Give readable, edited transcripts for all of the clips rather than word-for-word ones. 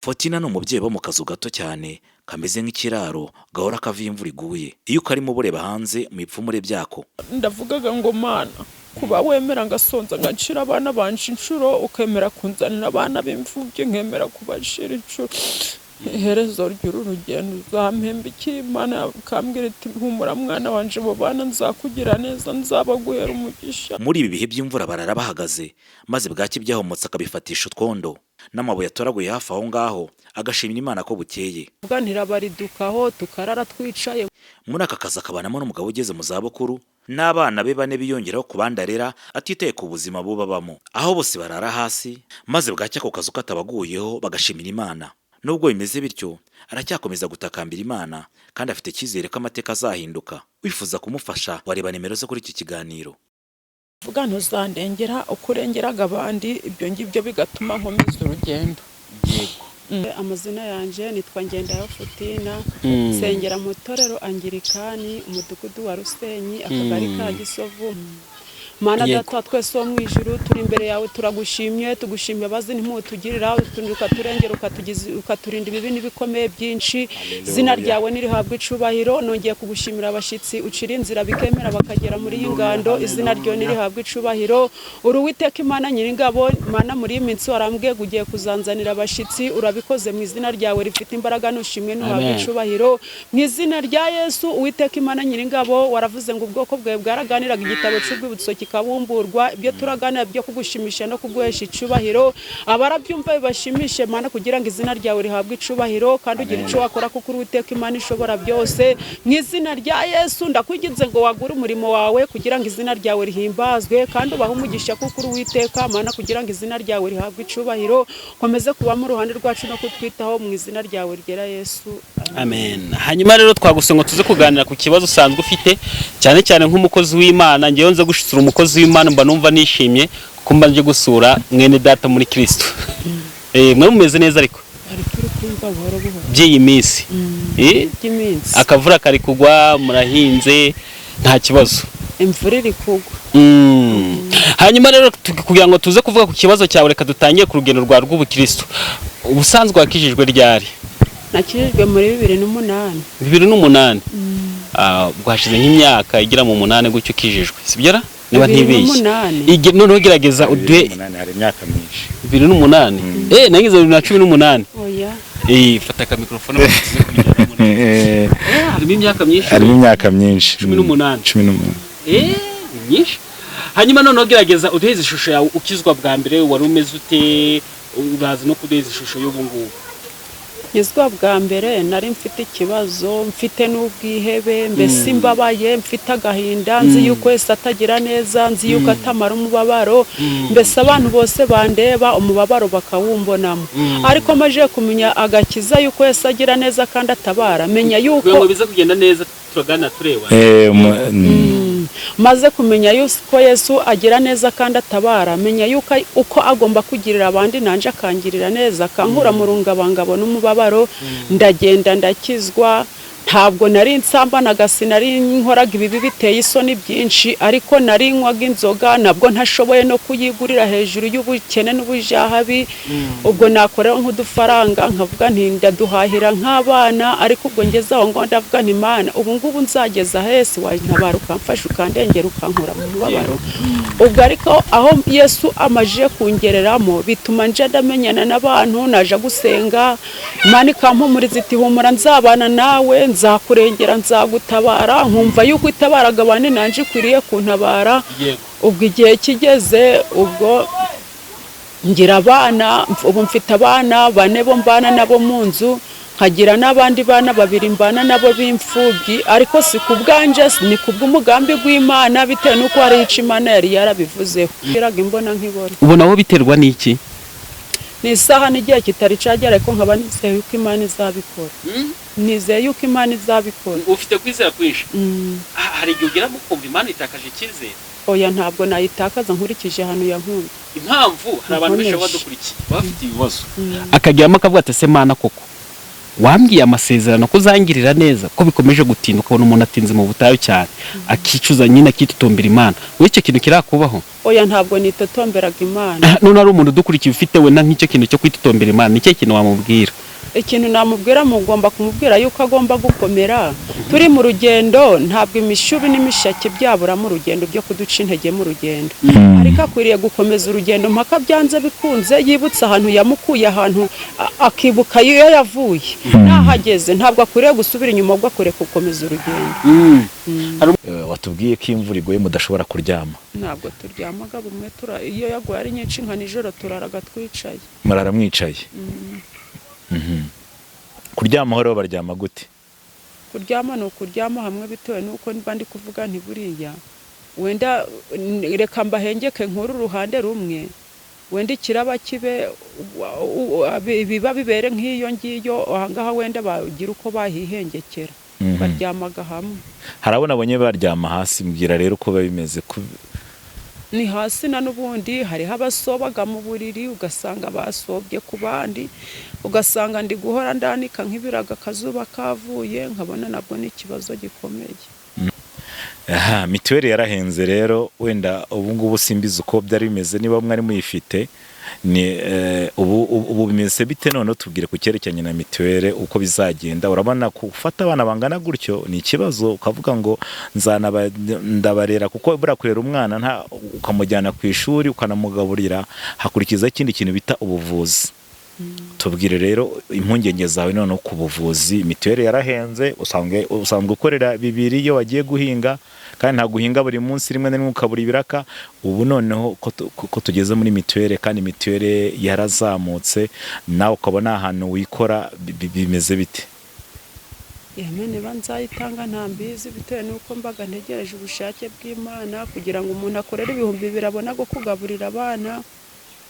Fotina ni umubyeyi wo mu kazu gato cyane kameze nk'ikiraro, gahora kava iyo imvura iguye. Iyo ukarimo uba ureba hanze mu ipfumure byako. Ndavugaga ngo: "Mana, kuba wemera ngasonza, ngacira abana banje inshuro, ukemera kunzanira abana b'imfubyi, nkemera kubacira inshuro, iherezo ry'uru rugendo uzampemba iki?" Imana ikambwira iti: "Humura mwana wanje, abo bana nzakugira neza, nzabaguhera umugisha." Muri ibi bihe by'imvura barara bahagaze, maze bwaki byahomotse akabifatisha utwondo n'amabuye atoraguye hafi aho ngaho, agashimira Imana ko bukeye. Vuga ntirabaridukaho, tukarara twicaye. Muri aka kazi akabanamo n'umugabo ugeze mu zabukuru n'abana be bane biyongeraho ku bandi arera, atitaye ku buzima bubabamo, aho bose barara hasi, maze bwacya ako kazu katabaguyeho bagashimira Imana. Nubwo bimeze bityo, aracyakomeza gutakambira Imana kandi afite icyizere ko amateka azahinduka. Wifuza kumufasha wareba nimero ze kuri iki kiganiro. Vuga ntuzandengera uko urengeraga abandi, ibyo ngibyo bigatuma nkomeza urugendo. Amazina yanjye nitwa Ngendayo Futina, nsengera mu itorero Angirikani, umudugudu wa Rusenyi, akagari ka Gisovu. Mana Data wa twese wo mu ijuru, turi imbere yawe, turagushimye, tugushimye abazi ntimutugirira, ukaturengera, ukaturinda ibibi n'ibikomeye byinshi. Izina ryawe nirihabwa icubahiro. Nongeye kugushimira abashyitsi ucira inzira bikemera bakagera muri iyi ngando. Izina ryawe nirihabwa icubahiro. Uri Uwiteka Imana Nyiringabo. Mana, muri iyi minsi warambwiye ngo ugiye kuzanzanira abashyitsi, urabikoze mu izina ryawe rifite imbaraga. Nushimwe, nuhabwa Amen. icubahiro mu izina rya Yesu. Uwiteka Imana Nyiringabo, waravuze ngo ubwoko bwawe bwaraganiraga, igitabo cy'urwibutso kikabumburwa. Ibyo turaganira byo kugushimisha no kuguhesha icubahiro, abarabyumva bibashimishe, Mana, kugira ngo izina ryawe rihabwe icubahiro kandi ugire icyo wakora, kuko uri Uwiteka Imana ishobora byose. Mu izina rya Yesu, ndakwinginze ngo wagure umurimo wawe kugira ngo izina ryawe rihimbazwe, kandi ubahe umugisha kuko uri Uwiteka Mana, kugira ngo izina ryawe rihabwe icubahiro. Komeze kuba mu ruhande rwacu no kutwitaho mu izina ryawe ryera Yesu. Amen. Hanyuma rero twagusaba ngo tuze kuganira ku kibazo usanzwe ufite, cyane cyane nk'umukozi w'Imana. Ngewe nze gusura umukozi w'Imana mba numva nishimye, kuko mba nje gusura mwene data muri Kristo. Mwe mumeze neza ariko? Ari turi kumva buhoro buhoro. By'iyi minsi? By'iminsi. Akavura kari kugwa, murahinze, nta kibazo? Imvura iri kugwa. Hanyuma rero kugira ngo tuze kuvuga ku kibazo cyawe, reka dutangire ku rugendo rwawe rw'ubukristo. Ubusanzwe wakijijwe ryari? Nakijijwe muri 2008. 2008. Ah, bwashize nk'imyaka igera mu 8 gutyo ukijijwe, sibyo ra? Niba Bibiri ntibeshye. n'umunani. Noneho gerageza uduhe. 2008, hari imyaka myinshi. 2008, nagize 2018. Oya. Fata aka microphone tuze kubijyana muri harimo imyaka myinshi. Harimo imyaka myinshi. 18. 18. Ni myinshi. Hanyuma noneho gerageza uduheze ishusho yawe ukizwa bwa mbere, wari umeze ute? Uraza no kuduheza ishusho y'ubu ngubu. Nkizwa bwa mbere nari mfite ikibazo, mfite n'ubwihebe, mbese mbabaye, mfite agahinda, nzi yuko wese atagira neza, nzi yuko atamara umubabaro, mbese abantu bose bandeba umubabaro bakawumbonamo. Ariko maze kumenya agakiza, yuko wese agira neza kandi atabara, menya yuko Kugira ngo bize kugenda neza, turaganira tureba. Maze kumenya yuko Yesu agira neza kandi atabara, menya yuko uko agomba kugirira abandi nanje akangirira neza, akankura mu rungabangabo n'umubabaro. Ndagenda ndakizwa. Ntabwo nari nsambanaga, sinari nkoraga ibibi biteye isoni byinshi, ariko nari nywaga inzoga, nabwo ntashoboye no kuyigurira hejuru y'ubukene n'ubujahabi. Ubwo nakorera nk'udufaranga nkavuga nti ndaduhahira nk'abana. Ariko ubwo ngeze aho ngo ndavuga nti: "Mana, ubu ngubu nzageza hese wantabara, ukamfasha, ukandengera, ukankura mu mubabaro?" Ubwo ariko aho Yesu amajije kungereramo bituma nje ndamenyana n'abantu, naje gusenga, Imana ikampumuriza iti: "Humura, nzabana nawe, nzakurengera, nzagutabara." Nkumva yuko itabaraga abandi nanje ikwiriye kuntabara. Ubwo igihe kigeze, ubwo ngira abana. Ubu mfite abana bane bo mbana nabo mu nzu, nkagira n'abandi bana babiri mbana nabo b'imfubyi, ariko si ku bwanje, ni ku bw'umugambi w'Imana, bitewe n'uko hari icyo Imana yari yarabivuzeho. Ngiraga imbona nkibona. Ubona aho biterwa n'iki? Ni isaha n'igihe kitari cyagera, ariko nkaba nizeye yuko Imana izabikora, nizeye yuko Imana izabikora. Ufite kwizera kwinshi. Hari igihe ugeramo ukumva Imana itakaje icyizere? Oya, ntabwo nayitakaza nkurikije ahantu yankunze. Impamvu hari abantu benshi Nkomeje. baba badukurikiye baba bafite ibibazo, akageramo akavuga ati: "Ese Mana koko?" Wambwiye amasezerano ko uzangirira neza, ko bikomeje gutinda. Ukabona umuntu atinze mu butayu cyane, akicuza nyine, akitotombera Imana. Wowe icyo kintu kirakubaho? Oya, ntabwo nitotomberaga Imana. None hari umuntu udukurikiye ufite wenda nk'icyo kintu cyo kwitotombera Imana, ni ikihe kintu wamubwira? Ikintu namubwira, mugomba kumubwira yuko agomba gukomera. Turi mu rugendo, ntabwo imishubi n'imishake byabura mu rugendo byo kuduca intege mu rugendo, ariko akwiriye gukomeza urugendo mpaka byanze bikunze yibutse ahantu yamukuye, ahantu akibuka iyo yavuye n'ahageze. Ntabwo akwiriye gusubira inyuma, ahubwo akwiriye gukomeza urugendo. Watubwiye ko imvura iguye mudashobora kuryama. Ntabwo turyamaga bumwe, iyo yaguye ari nyinshi nka nijoro turaraga twicaye. Murara mwicaye. Kuryama rero baryama gute? Kuryama ni ukuryama hamwe, bitewe n'uko niba ndi kuvuga nti buriya wenda reka mbahengeke nkuru uruhande rumwe, wenda ikiraba kibe biba bibere nk'iyo ngiyo ahangaha, wenda bagira uko bahihengekera. Baryamaga hamwe. Hari abo nabonye baryama hasi. Mbwira rero uko biba bimeze. Ni hasi na n'ubundi hariho abasobaga mu buriri, ugasanga basobye ku bandi, ugasanga ndi guhora ndanika nk'ibirago akazuba kavuye, nkabona nabwo ni ikibazo gikomeye. Aha mituweli yarahenze rero, wenda ubu ngubu simbizi uko byari bimeze niba mwari muyifite. Ni ubu bimeze bite? Noneho tubwire ku cyerekeranye na mituweli uko bizagenda. Urabona gufata abana bangana gutyo ni ikibazo, ukavuga ngo nzanaba ndabarera, kuko buriya kurera umwana nta ukamujyana ku ishuri ukanamugaburira, hakurikizaho ikindi kintu bita ubuvuzi. Tubwire rero impungenge zawe noneho ku buvuzi. Mituweli yarahenze, usanzwe ukorera bibiri iyo wagiye guhinga, kandi ntabwo uhinga buri munsi, rimwe na rimwe ukabura ibiraka. Ubu noneho ko tugeze muri mituweli, kandi mituweli yarazamutse, nawe ukabona ahantu wikora, bimeze bite? Yemwe, niba nzayitanga ntambizi, bitewe n'uko mbaga ntegereje ubushake bw'Imana. Kugira ngo umuntu akorere 2000 abone ago kugaburira abana,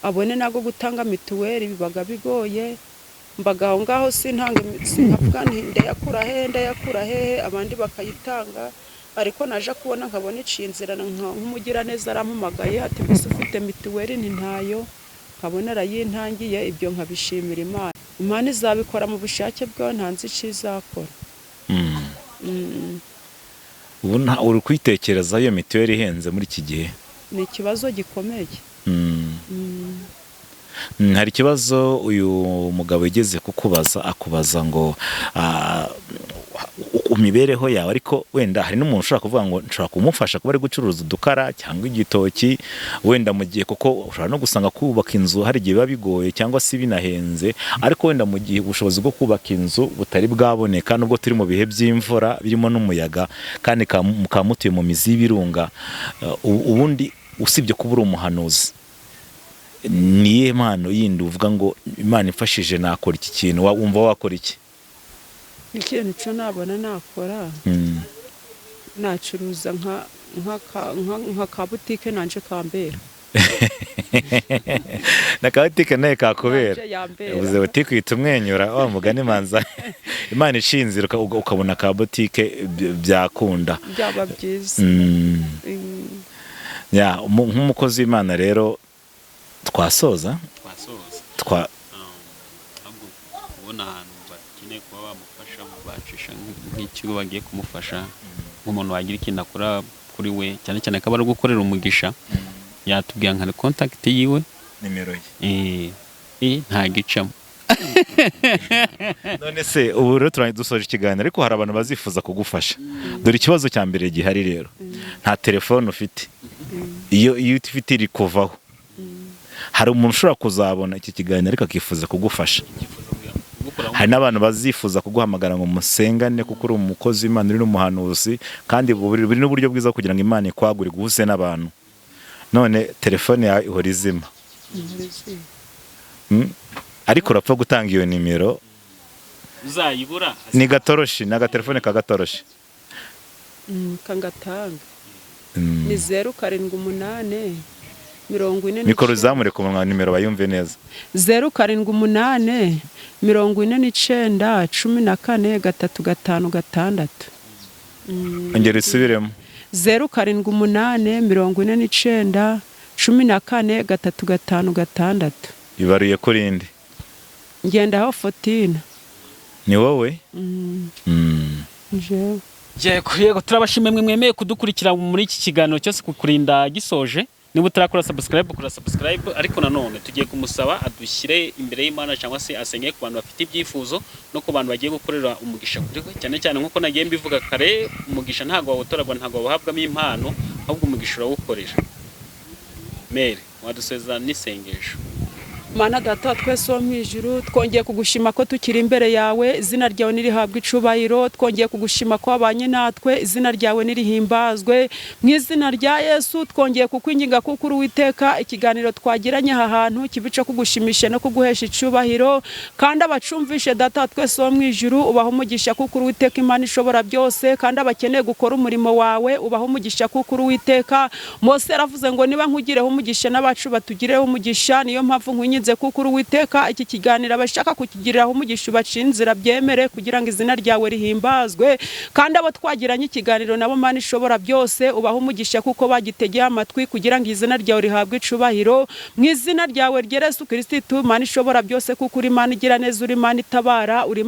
abone nago gutanga mituweli, bibaga bigoye. Mbaga aho ngaho sintanga, sinkavuga nti ndayakura hehe, ndayakura hehe? Abandi bakayitanga, ariko naje kubona nkabona iciye inzira, nk'umugiraneza arampamagaye ati: "Mbese ufite mituweli?" Nti: "Ntayo." Nkabona arayintangiye. Ibyo nkabishimira Imana. Imana izabikora mu bushake bwawe, ntanzi icyo izakora. Ubu uri kuyitekereza iyo mituweli ihenze muri iki gihe? Ni ikibazo gikomeye. Hari ikibazo uyu mugabo yigeze kukubaza, akubaza ngo ku mibereho yawe, ariko wenda hari n'umuntu ushobora kuvuga ngo nshobora kumufasha kuba ari gucuruza udukara cyangwa igitoki, wenda mu gihe, kuko ushobora no gusanga kubaka inzu hari igihe biba bigoye cyangwa se binahenze, ariko wenda mu gihe ubushobozi bwo kubaka inzu butari bwaboneka, nubwo turi mu bihe by'imvura birimo n'umuyaga, kandi mukaba mutuye mu mizi y'ibirunga, ubundi usibye kuba uri umuhanuzi, ni iyihe mpano yindi uvuga ngo Imana imfashije nakora iki kintu? Wumva wakora iki? Ikintu cyo nabona nakora, nacuruza nka ka butike nanje kambera. Na kabutike nawe kakubera. Nanje yambera. Ubuze butike uhita umwenyura wa mugani manza Imana ishinze ukabona ka butike byakunda. Byaba byiza. Ya, nk'umukozi w'Imana rero twasoza. Twasoza. Twa Ahubwo kubona ahantu bakeneye kuba bamufasha, bacisha nk'ikigo bagiye kumufasha, nk'umuntu wagira ikintu akora kuri we, cyane cyane ko aba ari gukorera umugisha, yatubwira nka contact yiwe. Nimero ye. Ntago icamo. None se ubu rero turangiye dusoje ikiganiro, ariko hari abantu bazifuza kugufasha. Dore ikibazo cya mbere gihari rero, nta telefone ufite, iyo ufite iri kuvaho. Hari umuntu ushobora kuzabona iki kiganiro ariko akifuza kugufasha. Hari n'abantu bazifuza kuguhamagara ngo musengane, kuko uri umukozi w'Imana, uri n'umuhanuzi, kandi buri n'uburyo bwiza kugira ngo Imana ikwagure, iguhuze n'abantu. None telefone yawe ihora izima. Ariko urapfa gutanga iyo nimero. Uzayibura. Ni gatoroshi, ni agatelefone ka gatoroshi. Kangatanga. Ni 078 40 Mikoro uzamure ku munwa, nimero bayumve neza. 078 49 14 3 5 6. Ongera usubiremo. 078 49 14 3 5 6. Ibaruye kuri indi. Ngendaho Fotina. Ni wowe? Jewe. Yego, yego, turabashimiye mwe mwemeye kudukurikira muri iki kiganiro cyose kukurinda gisoje. Niba utarakora subscribe, kora subscribe. Ariko nanone tugiye kumusaba adushyire imbere y'Imana cyangwa se asengeye ku bantu bafite ibyifuzo no ku bantu bagiye gukorera umugisha kuri we, cyane cyane nk'uko nagiye mbivuga kare, umugisha ntabwo wawutoragwa, ntabwo wawuhabwamo impano, ahubwo umugisha urawukorera. Mere, wadusezerana n'isengesho. Mana Data wa twese wo mu ijuru, twongeye kugushima ko tukiri imbere yawe, izina ryawe nirihabwe icubahiro. Twongeye kugushima ko wabanye natwe, izina ryawe nirihimbazwe. Mu izina rya Yesu twongeye kukwinginga kuko uri Uwiteka, ikiganiro twagiranye aha hantu kibe ico kugushimisha no kuguhesha icubahiro, kandi abacumvishe, Data wa twese wo mu ijuru, ubaha umugisha kuko uri Uwiteka Imana ishobora byose, kandi abakeneye gukora umurimo wawe ubaha umugisha kuko uri Uwiteka. Mose yaravuze ngo niba nkugireho umugisha n'abacu batugireho umugisha. Niyo mpamvu nkwinginze kuko uri Uwiteka, iki kiganiro abashaka kukigiriraho umugisha ubaciye inzira byemere kugira ngo izina ryawe rihimbazwe, kandi abo twagiranye ikiganiro nabo, Mana ishobora byose, ubaha umugisha kuko bagitegeye amatwi kugira ngo izina ryawe rihabwe icubahiro. Mu izina ryawe ryera Yesu Kirisitu, Mana ishobora byose, kuko uri Imana igira neza, uri Imana itabara, uri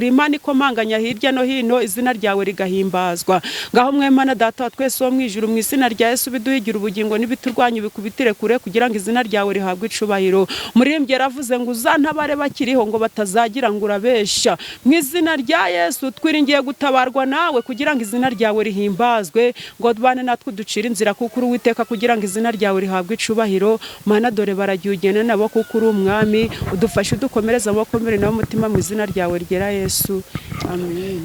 Imana ikomanganya hirya no hino, izina ryawe rigahimbazwa. Ngaho mwe Mana Data wa twese wo mu ijuru, mu izina rya Yesu biduhigira ubugingo n'ibiturwanya ubikubitire kure kugira ngo izina ryawe rihabwe icubahiro. Muririmbyi yaravuze ngo uzantabare bakiriho ngo batazagira ngo urabesha. Mu izina rya Yesu twiringiye gutabarwa nawe kugira ngo izina ryawe rihimbazwe, ngo bane natwe uducire inzira kuko uri Uwiteka, kugira ngo izina ryawe rihabwe icubahiro. Mana, dore baragiye, ugende nabo kuko uri umwami, udufashe udukomereze amaboko mbere nawe umutima mu izina ryawe ryera Yesu, amen.